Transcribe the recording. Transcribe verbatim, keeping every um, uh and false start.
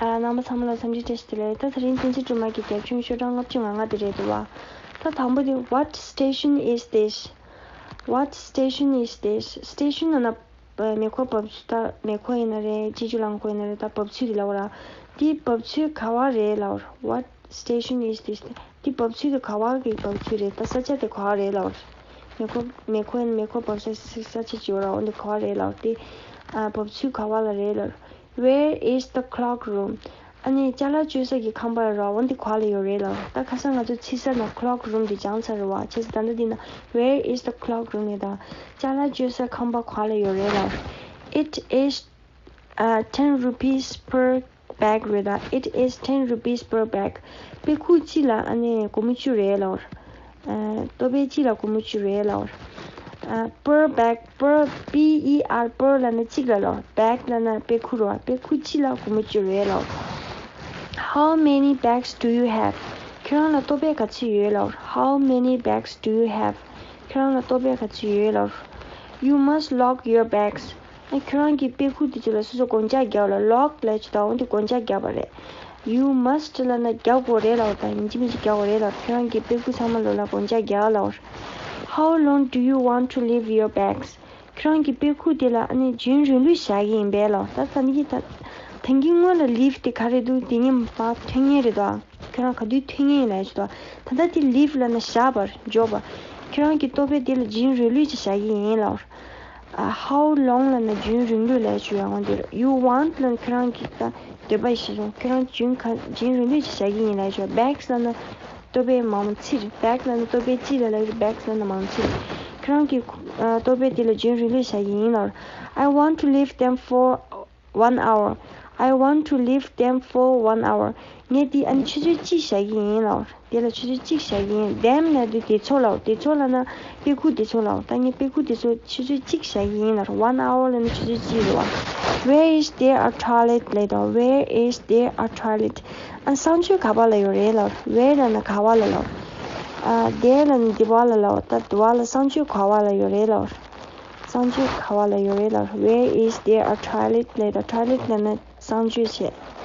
ཨ། རྣམ་པ་ཚང་མ་ལ་འཚམས་འདྲི་བཀྲ་ཤིས་བདེ་ལེགས། ད་དེ་རིང་བསྟན་འཛིན་སྒྲོལ་མ་གི་རྒྱབ་ལྗོངས་ཤོག་གྲངས་ལྔ་བཅུ་ང་ལྔ་དེ་རེད་འདུག་བ། ད་དང་པོ་དེ། What station is this? What station is this? སི་ཊེ་ཤན་ལབ་ན་མེ་འཁོར་འབབ་ཚུགས། ད་མེ་འཁོར་ཡིན་ན་རེད། སྤྱི་སྤྱོད་རླངས་འཁོར་ཡིན་ན་རེད། ད་འབབ་ཚུགས་དེ་ལབ་པ་ར། དེ་འབབ་ཚུགས་ག་བ་རེད་ལབ་པ་ར། What station is this? དེ་འབབ་ཚུགས་དེ་ག་བ་གི་འབབ་ཚུགས་རེད། ད་ས་ཆ་དེ་ག་བ་རེད་ལབ་པ་ར། མེ་འཁོར་མེ་འཁོར་ཡིན་ན་མེ་འཁོར་འབབ་ས་ས་ཆ་ཅིག་ཡོད་ར། འོ་འདི་ག་བ་རེད་ལབ་པ་ར། དེ་ཨ་འབབ་ཚུགས་ག་བ་ལ་རེད་ལབ་པ་ར། Where is the clock room? ཨ་ནི་ཅ་ལག་བཅོས་ས་གི་ཁང་པ་ར། འོ་འདི་ག་བ་ལ་ཡོད་རེད་ལབ་པ་ར། ད་ཁ་སང་ང་ཚོ་ཚིག་གསར་ནང་clock room དེ་སྦྱངས་ཚར་རེད་བ། བྱས་ཙང་ད་ལྟ་འདི་ན་Where is the clock room ལབ་ད། ཅ་ལག་བཅོས་ས་ཁང་པ་ག་བ་ལ་ཡོད་རེད་ལབ་པ་ར། It is uh, ten rupees per bag རེད་ད། It is ten rupees per bag. དཔེ་ཁུག་གཅིག་ལ་ཨ་ནི་སྒོར་མོ་བཅུ་རེད་ལབ་པ་ར། ཨ། ལྟོ་ཕད་གཅིག་ལ་སྒོར་མོ་བཅུ་རེད་ལབ་པ་ར། ཨ། per bag, per, P E R, per ལབ་ན་གཅིག་ལ་ལབ་པ་ར། bag ལབ་ན་དཔེ་ཁུག་རེད་བ། དཔེ་ཁུག་གཅིག་ལ་སྒོར་མོ་བཅུ་རེད་ལབ་པ་ར། How many bags do you have? ཁྱེད་རང་ལ་ལྟོ་ཕད་ག་ཚོད་ཡོད་ལབ་པ་ར། How many bags do you have? ཁྱེད་རང་ལ་ལྟོ་ཕད་ག་ཚོད་ཡོད་ལབ་པ་ར། You must log your bags. ཨ། ཁྱེད་རང་གི་དཔེ་ཁུག་དེ་ཚོ་ལ་སོ་སོ་སྒོ་ལྕགས་བརྒྱབ་ལབ། log ལབ་ཅིག་དང་འོ་འདི་སྒོ་ལྕགས་བརྒྱབ་པ་རེད། You must ལབ་ན་རྒྱག་དགོས་རེད་ལབ་པ་དང་ཡིན་གཅིག་མིན་གཅིག་རྒྱག་དགོས་རེད་ལབ་པ། ཁྱེད་རང་གི་དཔེ་ཁུག་ཚང་མ་ལོ་ལ་སྒོ་ལྕགས་རྒྱག་ལབ་པ་རེད། How long do you want to leave your bags? ཁྱེད་རང་གི་དཔེ་ཁུག་དེ་ལ་ཨ་ནི་རྒྱུན་རིང་ལུགས་བཞག་གི་ཡིན་པས་ལབ་པ། ད་ད་ནི་ད་ད་གིན་སྔོན་ལ་leave དེ་ག་རེ་འདུག་དེ་ངས་མར་ཐོན་མཁན་རེད་དོ། ཁྱེད་རང་ག་དུས་ཐོན་མཁན་ཡིན་ལབ་ཅིག་དོ། ད་ལྟ་དེ་leave ལབ་ན་བཞག་པ་རེད། འཇོག་པ། ཁྱེད་རང་གི་ལྟོ་ཕད་དེ་ལ་རྒྱུན་རིང་ལུགས་ཅིག་བཞག་གི་ཡིན་ལབ་པ་རེད། ཨ། How long ལབ་ན་རྒྱུན་རིང་ལུགས་ལབ་ཅིག་ཡོད། འོ་དེ་རེད། You want ལབ་ན་ཁྱེད་རང་གི་ད་འདོད་པ་ཡིན་ཞེས་སོང་། ཁྱེད་རང་རྒྱུན་ག་རྒྱུན་རིང་ལུགས་ཅིག་བཞག་གི་ཡིན་ལབ་ཅིག་ཡོད། Bags ལབ་ན་ལྟོ་ཕད་མང་པོ་ཚིག་རེད། bag ལབ་ན་ལྟོ་ཕད་གཅིག་ལ་ལབ་རེད། bags ལབ་ན་མང་པོ་ཚིག་རེད། ཁྱེད་རང་གི་ཨ་ལྟོ་ཕད་དེ་ལ་རྒྱུན་རིང་ལུགས་བཞག་གི་ཡིན་ལབ་པ་རེད། I want to leave them for one hour. I want to leave them for one hour. ངས་དེ་ཨ་ནི་ཆུ་ཚོད་གཅིག་བཞག་གི་ཡིན་ལབ་པ་རེད། དེ་ལ་ཆུ་ཚོད་གཅིག་བཞག་གི་ཡིན། them ལབ་དུས་དེ་ཚོ་ལབ། དེ་ཚོ་ལབ་ན་དཔེ་ཁུག་དེ་ཚོ་ལབ། ད་ངས་དཔེ་ཁུག་དེ་ཚོ་ཆུ་ཚོད་གཅིག་བཞག་གི་ཡིན་ལབ་པ་རེད། one hour ལབ་ན་ཆུ་ཚོད་གཅིག་རེད་བ། Where is there a toilet ལབ་དང་། Where is there a toilet? ཨ། གསང་སྤྱོད་ག་པ་ལ་ཡོད་རེད་ལབ་པ་རེད། Where ལབ་ན་ག་པ་ལ་ལབ་པ། ཨ། there ལབ་ན་འདི་པ་ལ་ལབ་པ། ད་འདི་པ་ལ་གསང་སྤྱོད་ག་པ་ལ་ཡོད་རེད་ལབ་པ་རེད། གསང་སྤྱོད་ག་པ་ལ་ཡོད་རེད་ལབ་པ་རེད། Where is there a toilet ལབ་དང་། toilet ལབ་ན་གསང་སྤྱོད་བྱས།